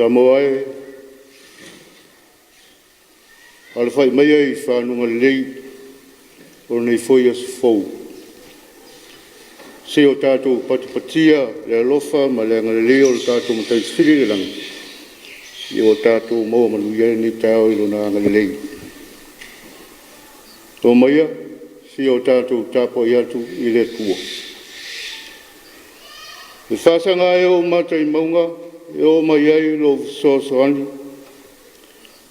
Samoa e, alafai maia i faguga lelei o lenei foi aso fou, seia o tatou patipatia le alofa ma le agalelei o le tatou Matai Sili i le lagi, ua tatou maua manuia ai lenei taeao i Lona agalelei. To maia se i o tatou tapuai atu i le Atua. E fasaga ai ou mata i mauga e oo mai ai lou fesoasoani.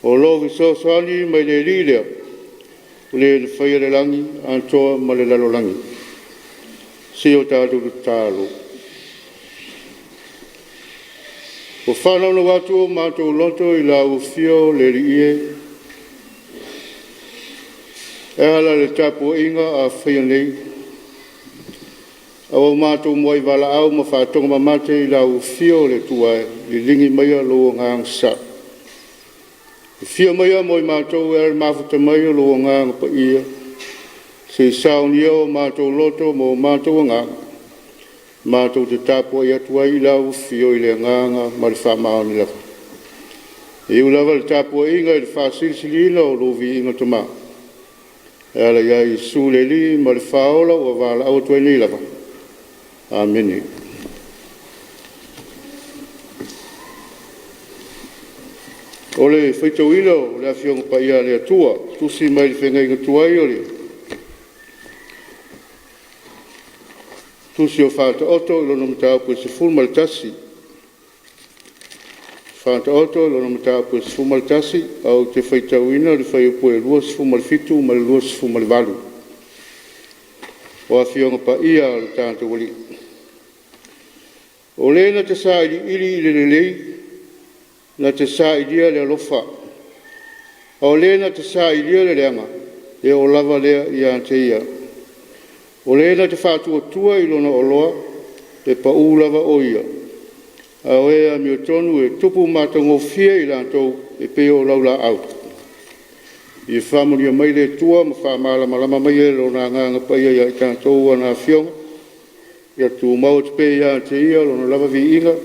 O lou fesoasoani mai le Alii lea, o Le na faia le lagi atoa ma le lalolagi. Seia o tatou tatalo. Ua faanaunau atu o matou loto i lau Afio le Alii e, e ala i le tapuaiga a faia nei, a ua matou muai valaau ma faatogamamate i lau Afio le Atua e, liligi maia lou Agaga Sasao. Afio maia mo i matou e ala i le mafuta mai o lou Agaga Paia, se i saunia o matou loto ma o matou agaga matou te tapuai atu ai i lau Afio i le agaga ma le faamaoni lava. E ui lava le tapuaiga i le faasilisiliina o lou viiga tama e ala ia Iesu le Alii ma le Faaola ua valaau atu ai nei lava. Amene. O le faitauina o le Afioaga Paia a le Atua, Tusi mai le Feagaiga Tuai o le Tusi o Faataoto i lona mataupu e 11. Faataoto i lona mataupu e 11, ae ou te faitauina le fuaiupu e 27 ma le 28. O Afioaga Paia a lo tatou Alii. O le na te sailiili i le lelei, na te sailia le alofa, a o le na te sailia le leaga, e oo lava lea ia te ia. O le na te faatuatua i lona oloa, e pau lava o ia, a o e amiotonu e tupu matagofie i latou e pei o laulaau. Ia faamanuia mai le Atua ma faamalamalama mai e Lona Agaga Paia ia i tatou ana Afioga, ia tumau atu pea ia te Ia lona lava viiga,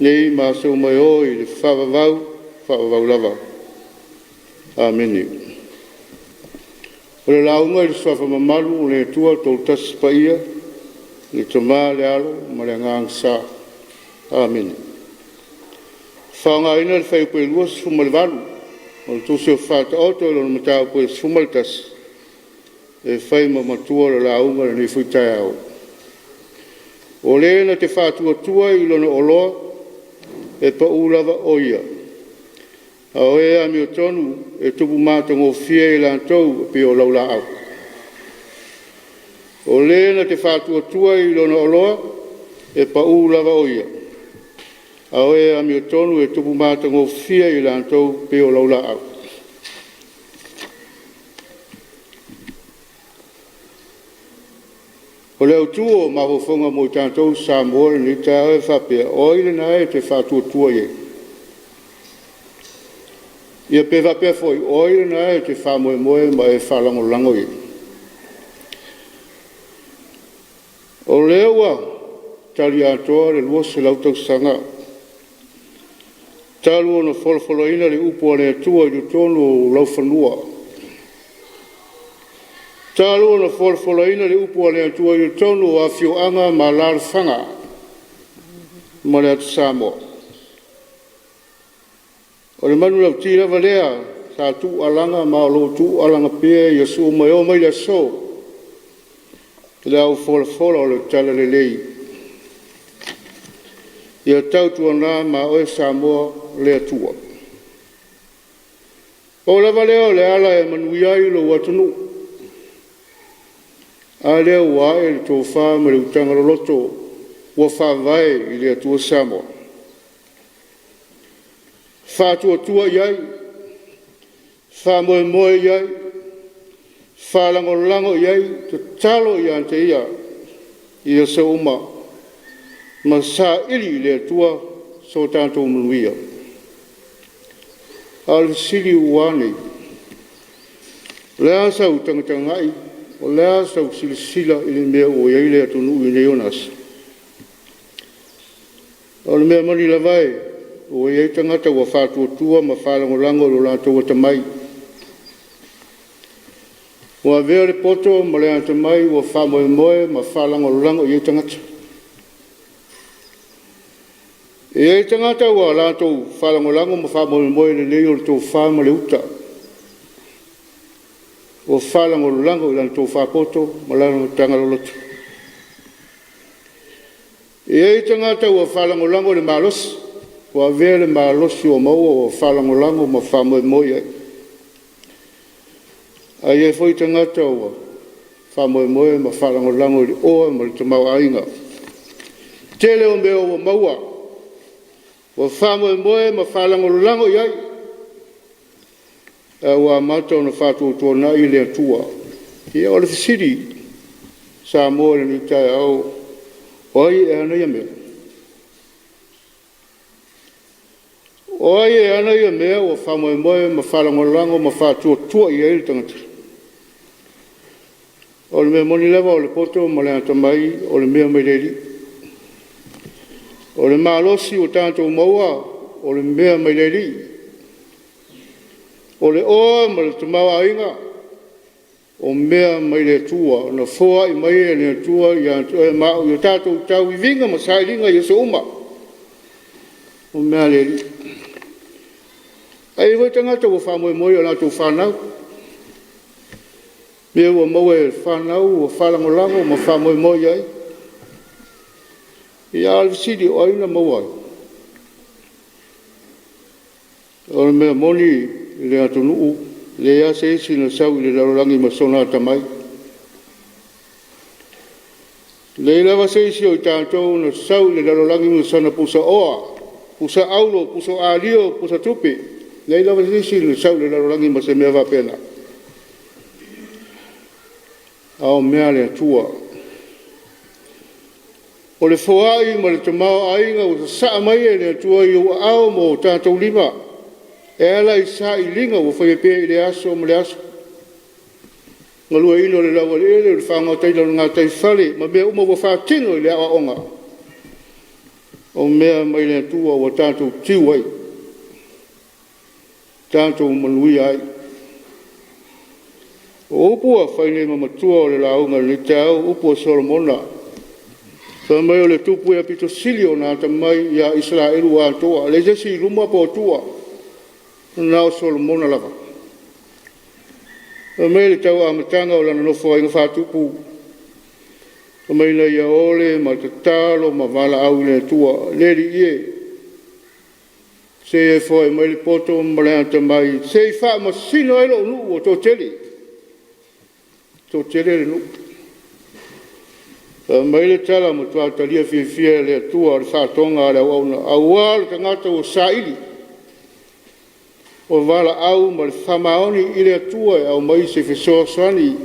nei ma aso uma e oo i le faavavau, faavavau lava. Amene. O le lauga i le Suafa mamalu o le Atua Toatasi Paia, le Tama le Alo ma le Agaga Sa. Amene. E faaaogaina le fuaiupu 28 o le Tusi o Faataoto i lona mataupu e 11 e fai ma matua o le lauga i lenei foi taeao. O le na te faatuatua i lona oloa, e pau lava o ia, a o e amiotonu e tupu matagofie i latou e pei o laulaau. O le na te faatuatua i lona oloa, e pau lava o ia, a o e amiotonu e tupu matagofie i latou e pei o laulaau. O le autu o mafaufauga mo i tatou Samoa i lenei taeao e faapea, o ai lena e te faatuatua i ai? Ia pe faapea foi, o ai lena e te faamoemoe ma e faalagolago i ai? O lea ua tali atoa le 200 tausaga talu ona folafolaina le upu a le Atua i totonu o laufanua, talu ona folafolaina le upu a le Atua i totonu o afioaga ma alaalafaga ma le atu Samoa. O le manulauti lava lea sa tuualaga ma o lo o tuualaga pea i aso uma e oo mai le aso i le au folafola o le Talalelei. Ia tautuana ma oe Samoa le Atua. Pau lava lea o le ala e manuia ai lou atunuu. A lea ua ae le tofa ma le utaga loloto ua faavae i le Atua Samoa, faatuatua i ai, faamoemoe i ai, faalagolago i ai, tatalo ia te Ia i aso uma ma saili i le Atua so tatou manuia. A o le fesili ua a nei? O le a sau tagatagai, o le a sau silasila i le mea ua i ai le atunuu i nei ona aso? O le mea moni lava ua i ai tagata ua faatuatua ma faalagolago i lo latou atamai, ua avea le poto ma le atamai ua faamoemoe ma faalagolago i ai tagata. E i ai tagata ua latou faalagolago ma faamoemoe i le lelei o le tofa ma le uta, ua faalagolago i lana tofa poto ma lana utaga loloto. E i ai tagata ua faalagolago i le malosi, ua avea le malosi ua maua ua faalagolago ma faamoemoe i ai. Ae i ai foi tagata ua faamoemoe ma faalagolago i le oa ma le tamaoaiga. Tele o mea ua maua ua faamoemoe ma faalagolago i ai, ae ua amata ona faatuatuanai le Atua. Ia, o le fesili Samoa i lenei taeao, o ai e ana ia mea? O ai e ana ia mea ua faamoemoe ma faalagolago ma faatuatua i ai le tagata? O le mea moni lava o le poto ma le atamai o le mea mai le Alii. O le malosi ua tatou maua o le mea mai le Alii. O le oa ma le tamaoaiga o mea mai le Atua na foai mai e le Atua ia te oe ma au ia tatou tauiviga ma sailiga i aso uma, o mea a le Alii. Ae i ai foi tagata ua faamoemoe i a latou fanau, mea ua maua e fanau ua faalagolago ma faamoemoe i ai. Ia a o le fesili, o ai na maua ai? O le mea moni i le atunuu, e leai lava se isi na sau i le lalolagi ma sona atamai, e leai lava se isi o i tatou na sau i le lalolagi ma sana pusaoa, pusa auro, pusa ario, pusa tupe. E leai lava se isi na sau i le lalolagi ma se mea faapena, a o mea a le Atua. O le foai mai o le tamaoaiga ua sasaa mai e le Atua i ou aao ma o tatou lima e ala i sailiga ua faia pea i lea aso ma lea aso, galueaiina o le laueleele o le faagataiga o le gataifale ma mea uma ua faatino i le aoaoga, o mea mai le Atua ua tatou tiu ai, tatou manuia ai. O upu ua fai nei ma matua o le lauga i lenei taeao, o upu a Solomona, fai mai o le tupu e aupito sili ona atamamai ia Isaraelu atoa, e leai se isi i luma po o tua, na o Solomona lava. Fai mai le tau amataga o lana nofoaiga faatupu, fai mai ina ia ole ma tatalo ma valaau i le Atua. Le Alii e, se i e foai mai le poto ma le atamai se i faamasino ai lou nuu ua toatele, toatele le nuu. Fai mai le tala, ua matua talia fiafia e le Atua le faatoga a le auauna, aua o le tagata ua saili, ua valaau ma le faamaoni i le Atua e aumai se fesoasoani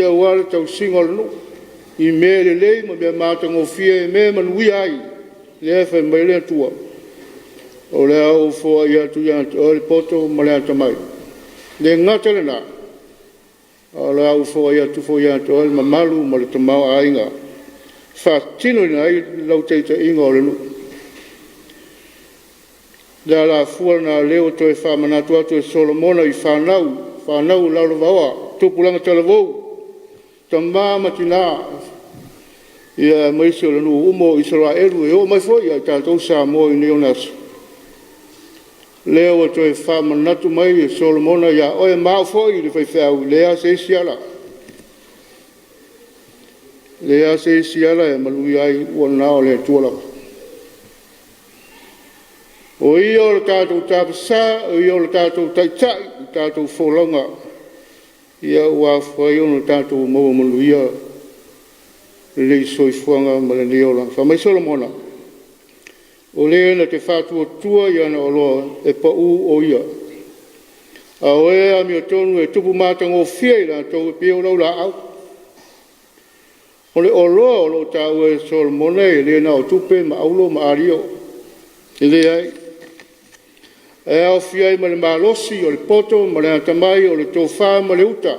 aua le tausiga o le nuu i mea lelei ma mea matagofie, mea e manuia ai. Lea fai mai ai le Atua, o le a ou foai atu ia te oe le poto ma le atamai. E le gata i lena, a o le a ou foai atu foi ia te oe le mamalu ma le tamaoaiga e faatinoina ai lau taitaiga o le nuu. O le alafua lena o lea ua toe faamanatu atu e Solomona i fanau, fanau lalovaoa, tupulaga talavou, tama ma tina, aemaise o le nuu uma o Isaraelu e oo mai foi ia tatou Samoa i nei ona aso. O lea ua toe faamanatu mai e Solomona ia oe ma au foi le faifeau, e leai lava se isi ala, leai lava se isi ala e manuia ai ua na o le Atua lava. O Ia o le tatou tapasa, o Ia o le tatou Taitai, o le tatou folauga, ua afua ai ona tatou maua manuia lenei soifuaga ma lenei olaga. Fai mai Solomona, o le na te faatuatua i ana oloa e pau o ia, a o e amiotonu e tupu matagofie i latou e pei o laulaau. O le oloa o lo o taua e Solomona e le na o tupe ma auro ma ario, e leai, e aofia ai ma le malosi, o le poto ma le atamai, o le tofa ma le uta.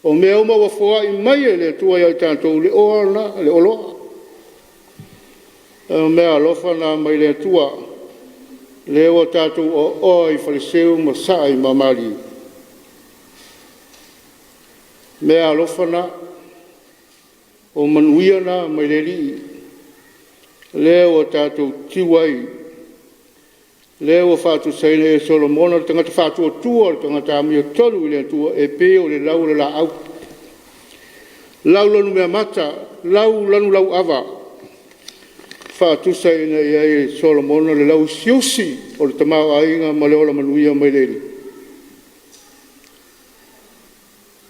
O mea uma ua foai mai e le Atua ia i tatou, o le oa lena, o le oloa. O meaalofa na mai le Atua lea ua tatou oaoa i faleseu ma saa i maomalie. Meaalofa na, o manuia na mai le Alii lea ua tatou tiu ai, lea ua faatusaina ai e Solomona le tagata faatuatua o le tagata amiotonu i le Atua e pei o le lau o le laau, lau lanumeamata, lau lanulauava. E faatusaina i ai e Solomona le lauusiusi o le tamaoaiga ma le ola manuia mai le Alii.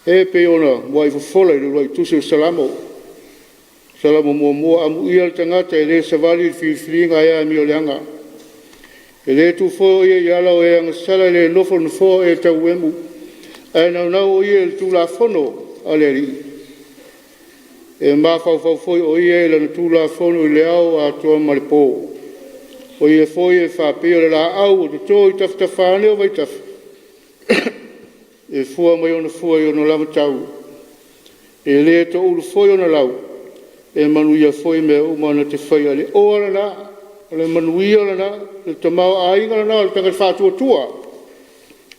E pei ona muai fofola i le uluai tusi o Salamo, Salamo 1, amuia le tagata e le savali i le filifiliga a e amioleaga, e le tu fua o ia i ala o e agasala, e le nofo i le nofoa o e tauemu, ae naunau o ia i le tulafono a le Alii. E mafaufau foi o ia i lana tulafono i le ao atoa ma le po. O ia foi e faapea o le laau e toto i tafatafa ane o vaitafe, e fua mai ona fua i ona lava tau, e le toulu foi ona lau, e manuia foi mea uma na te faia. O le oa lena, o le manuia lena, o le tamaoaiga lena o le tagata faatuatua,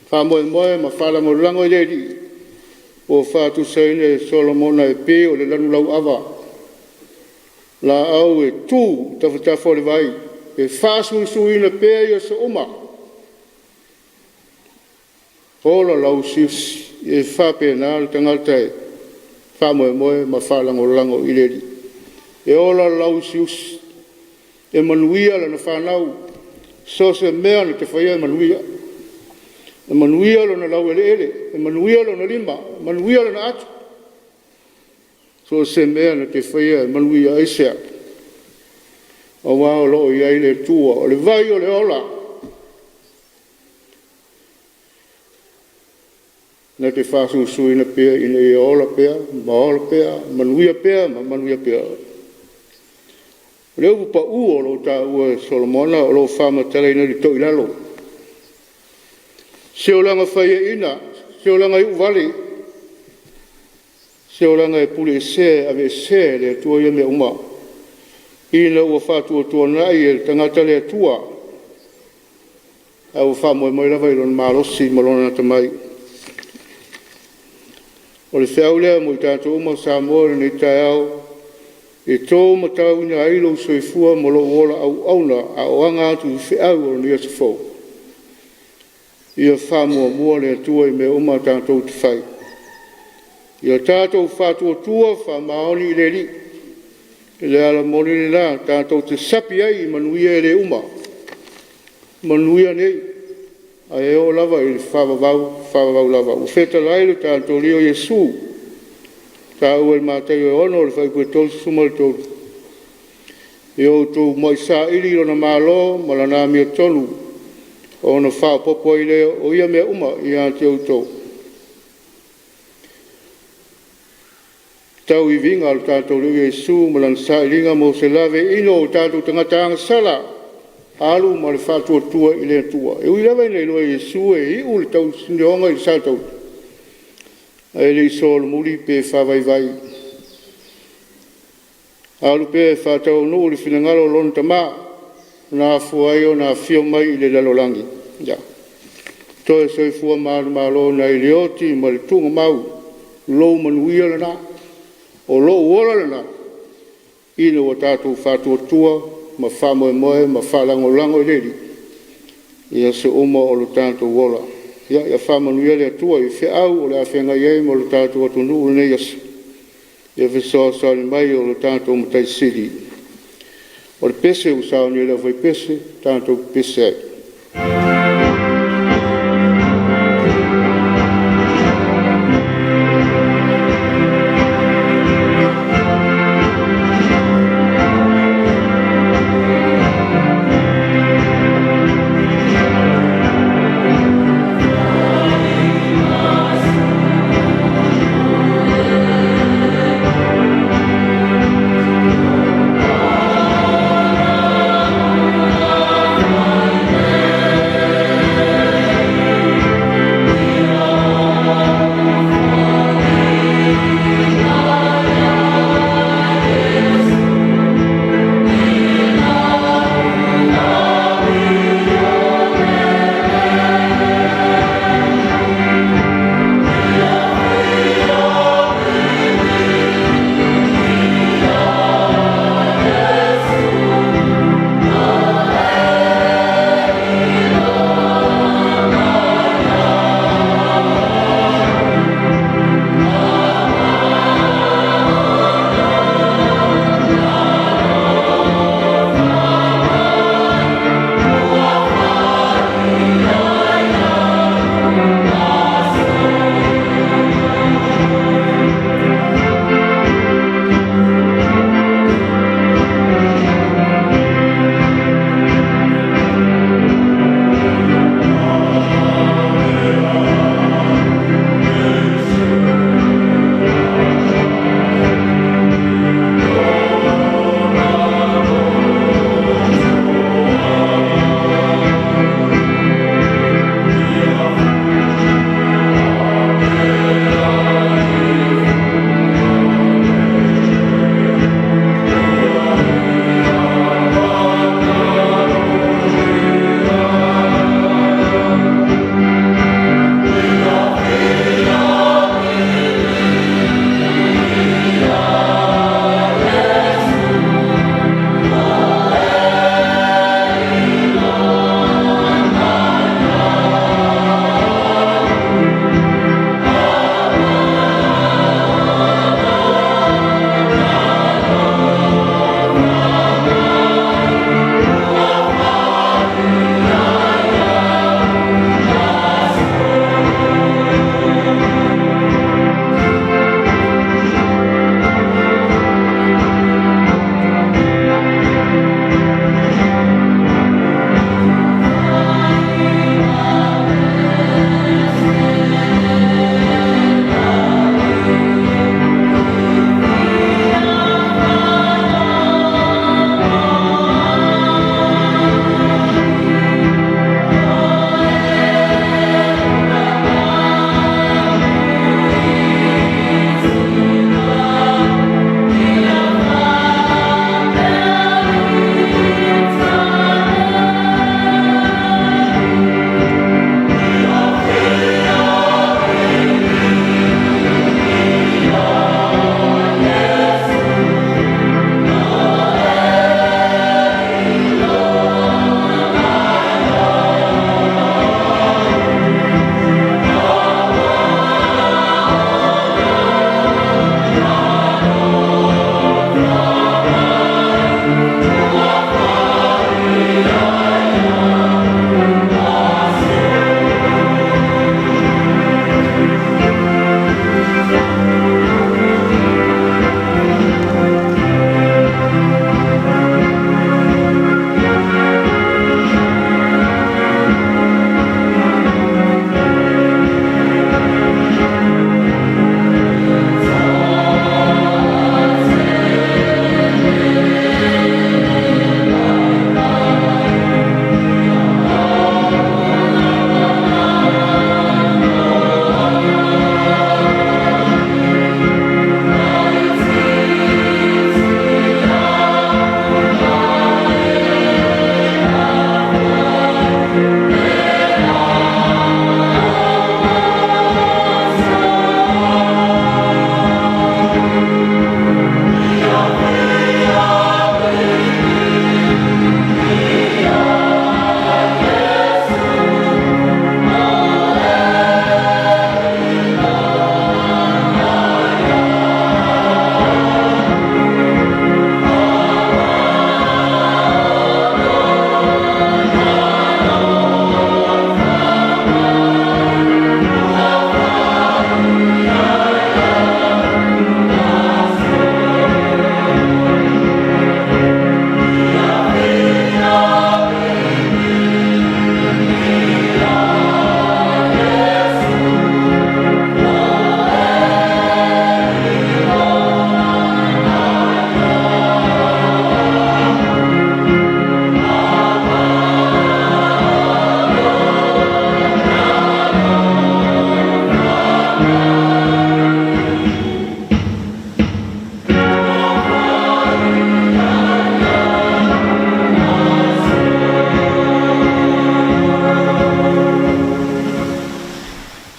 faamoemoe ma faalagolago i le Alii ua faatusaina e Solomona e pei o le lanulauava, laau e tu i tafatafa o le vai e faasuisuina pea i aso uma, ola lauusiusi. E faapena le tagata e faamoemoe ma faalagolago i le Alii, e ola lauusiusi, e manuia lana fanau, so o se mea na te faia e manuia, e manuia lona laueleele, e manuia lona lima, manuia lona atu, so o se mea na te faia e manuia. Aisea? Aua o lo o i ai le Atua o le vai o le ola na te faasuisuina pea ina ia ola pea ma ola pea, manuia pea ma manuia pea. O le upu pau o lo o taua e Solomona o lo o faamatalaina i le toilalo, se olaga faiaina, se olaga iuvale, se olaga e puleesea e aveesea e le Atua ia mea uma, ina ua faatuatuanai e le tagata le Atua ae ua faamoemoe lava i lona malosi ma lona atamai. O le feau lea mo i tatou uma o Samoa i lenei taeao, e to matauina ai lou soifua ma lou ola auauna a o aga atu i feau o lenei aso fou. Ia faamuamua le Atua i mea uma tatou te fai. Ia tatou faatuatua faamaoni i le Alii. O le ala moni lena tatou te sapi ai i manuia e le uma, manuia nei ae oo lava i le faavavau, faavavau lava. Ua fetalai lo tatou Alii o Iesu, taua i Mataio e 6 fuaiupu 33, ia outou muai saili lona malo ma lana amiotonu, ona faaopoopo ai lea o ia mea uma ia te outou. Tauiviga a lo tatou Alii Iesu ma lana sailiga mo se laveaiina o tatou tagata agasala, alu ma le faatuatua i le Atua. E ui lava ina iloa e Iesu e iu le tausinioga i le sa tauli, ae le i solomuli pe faavaivai, alu pea e faataunuu le finagalo o lona Tama na afua ai ona afio mai i le lalolagi. Toe soifua manumalo nai le oti ma le tuugamau. Lou manuia lena, o lou ola lena ina ua tatou faatuatua ma faamoemoe ma faalagolago i le Alii i aso uma o lo tatou ola. Ia faamanuia le Atua i feau o le a feagai ai ma lo tatou atunuu i lenei aso. Ia fesoasoani mai o lo tatou Matai Sili. O le pese ua saunia e le aufaipese tatou pepese ai.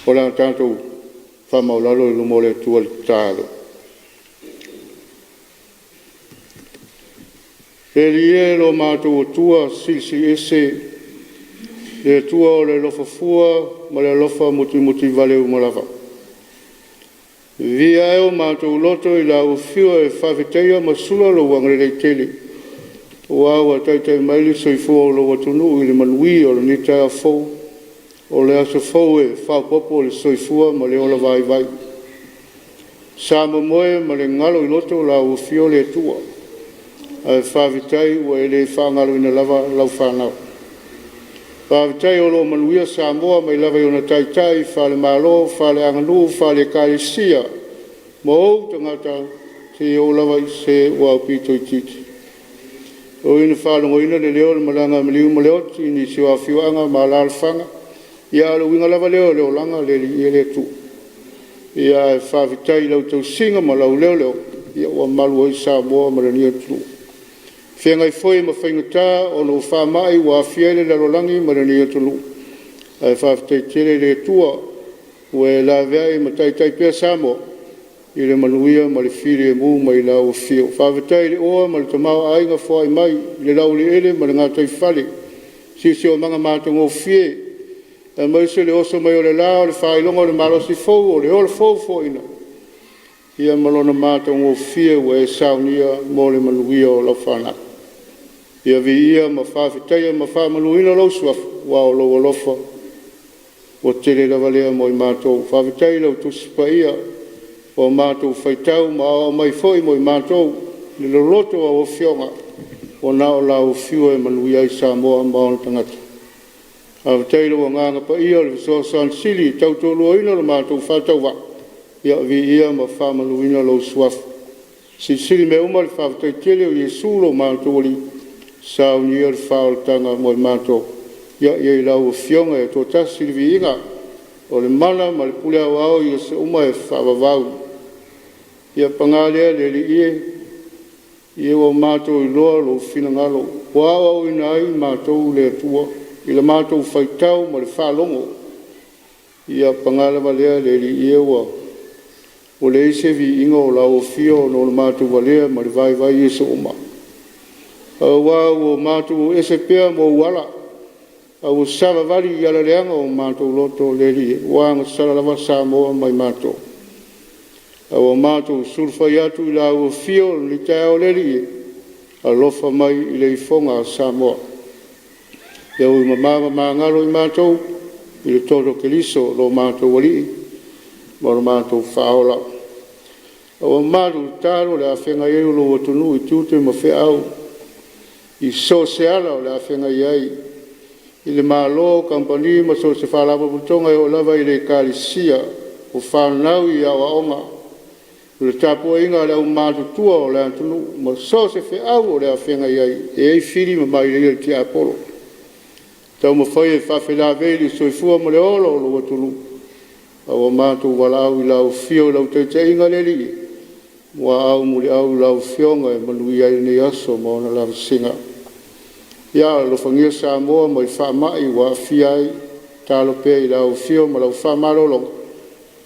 O le a tatou faamaualalo i luma o le Atua i le tatalo. Le Alii e, lo matou Atua Silisili Ese, le Atua o le alofa fua ma le alofa mutimuti vale uma lava. Vivii ae o matou loto i lau afio e faafetaia ma sula lou agalelei tele, aua ua taitai mai le soifua o lou atunuu i le manuia o lenei taeao fou. O le aso fou e faaopoopo le soifua ma le ola vaivai. Sa momoe ma le galo i loto lau afio le Atua, ae faafetai ua e le faagaloina lava lau fanau. Faafetai o lo o manuia Samoa mai lava i ona taitai faale-Malo, faaleaganuu, faale-Ekalesia ma ou tagata seia oo lava i se ua aupito itiiti. E ui ina faalogoina le leo o le malaga a maliu ma Leoti i nisi o afioaga ma alaalafaga, ia a o le uiga lava lea o le olaga le Alii e le Atua. Ia ae faafetai i lau tausiga ma lau leoleo ua malu ai Samoa ma lenei atunuu. Feagai foi ma faigata ona o faamai ua aafia ai le lalolagi ma lenei atunuu, ae faafetai tele i le Atua ua e laveai ma taitai pea Samoa i le manuia ma le filemu mai lau afio. Faafetai i le oa ma le tamaoaiga foai mai i le laueleele ma le gataifale, siosiomaga matagofie aemaise le oso mai o le la o le faailoga o le malosi fou o le ola fou foaina ia ma lona matagofie ua e saunia mo le manuia o lau fanau. Ia viia ma faafetaia ma faamamaluina lou Suafa aua o lou alofa ua tele lava lea mo i matou. Faafetai i lau Tusi Paia ua matou faitau ma aoao mai foi mo i matou i le loloto o au Afioga, ua na o lau afio e manuia ai Samoa ma ona tagata. Faafetai i lou Agaga Paia o le Fesoasoani Sili e tautoaluaina lo matou faatauvaa, ia viia ma faamamaluina lou Suafa. Silisili mea uma le faafetai tele o Iesu lo matou Alii, saunia le faaolataga mo i matou. Ia i lau Afioga e toatasi le viiga, o le mana ma le pule aoao i aso uma e faavavau. Ia paga lea le Alii e, ia ua matou iloa lou finagalo ua aoaoina ai matou e le Atua i le matou faitau ma le faalogo. Ia paga lava lea le Alii e, ua leai se viiga o lau afio ona o le matou valea ma le vaivai i aso uma, aua ua matou o ese pea ma ou ala ae ua savavali i ala leaga o matou loto. Le Alii e, ua agasala lava Samoa ma i matou, ae ua matou sulufai atu i lau afio i lenei taeao. Le Alii e, alofa mai i le ifoga a Samoa, ia ui mama ma magalo i matou i le toto o Keriso lo matou Alii ma lo matou Faaola. Ua malu tatalo o le a feagai ai lou atunuu i tiute ma feau i so o se ala o le a feagai ai i le Malo, Kamupani ma so o se Faalapotopotoga e oo lava i Ekalesia, o fanau i aoaoga, o le tapuaiga a le aumatutua o le atunuu ma so o se feau o le a feagai ai. E i ai fili ma mailei a le tiapolo e taumafai e faafelavei le soifua ma le ola o lou atunuu, ae ua matou valaau i lau afio i lau taitaiga le Alii, muaau muliau lau Afioga e manuia ai lenei aso ma ona lavasiga. Ia alofagia Samoa mai faamai ua aafia ai, tatalo pea i lau afio ma lau faamalologa,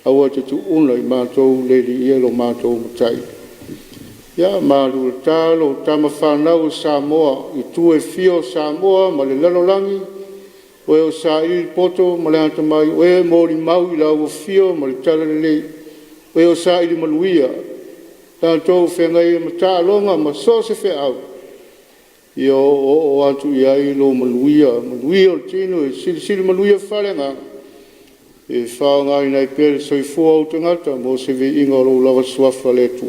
aua e te tuua i matou le Alii e lo matou Matai. Ia malutata o tama fanau a Samoa i tua e fia o Samoa ma le lalolagi, o e ua saili le poto ma le atamai, o e molimau i lau afio ma le talalelei, o e saili manuia, latou feagai ai ma taaloga ma so o se feau, ia o'oo'o atu i ai lou manuia, manuia o le tino e silisili manuia faaleagaga e faaaogaina ai pea le soifua o ou tagata mo se viiga o lou lava Suafa le Atua.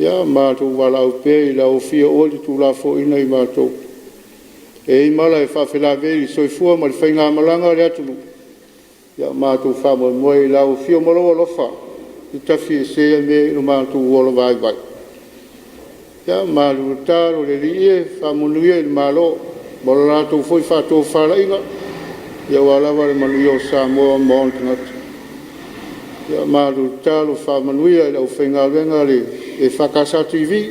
Ia matou valaau pea i lau afio aua e te tuulafoaiina i matou e i ai mala e faafelavei i le soifua ma le faigamalaga a le atunuu, ia matou faamoemoe i lau afio ma lou alofa e tafiese ia mea i lo matou ola vaivai. Ia malutata le Alii e, faamanuia i le Malo ma le latou foi faatofalaiga aua lava le manuia o Samoa ma ona tagata. Ia malu faamanuia i le aufaigaluega a le EFKS TV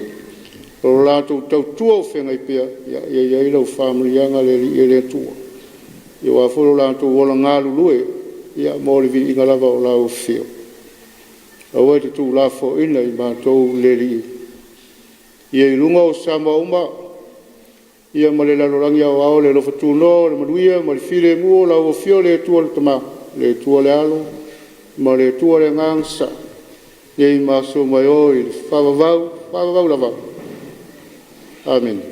o lo latou tautua o feagai pea, ia i ai lau faamanuiaga le Alii e le Atua, aua foi lo latou ola galulue. Mo le viiga lava o lau Afio, aua e te tuulafoaiina i matou le Alii ia i luga o Samoa uma ma le lalolagi aoao le alofa tunoa o le manuia ma le filemu o lau Afio le Atua le Tama, le Atua le Alo ma le Atua le Agaga Sasaa nei ma aso uma e oo i le faavavau, faavavau lava. Amene.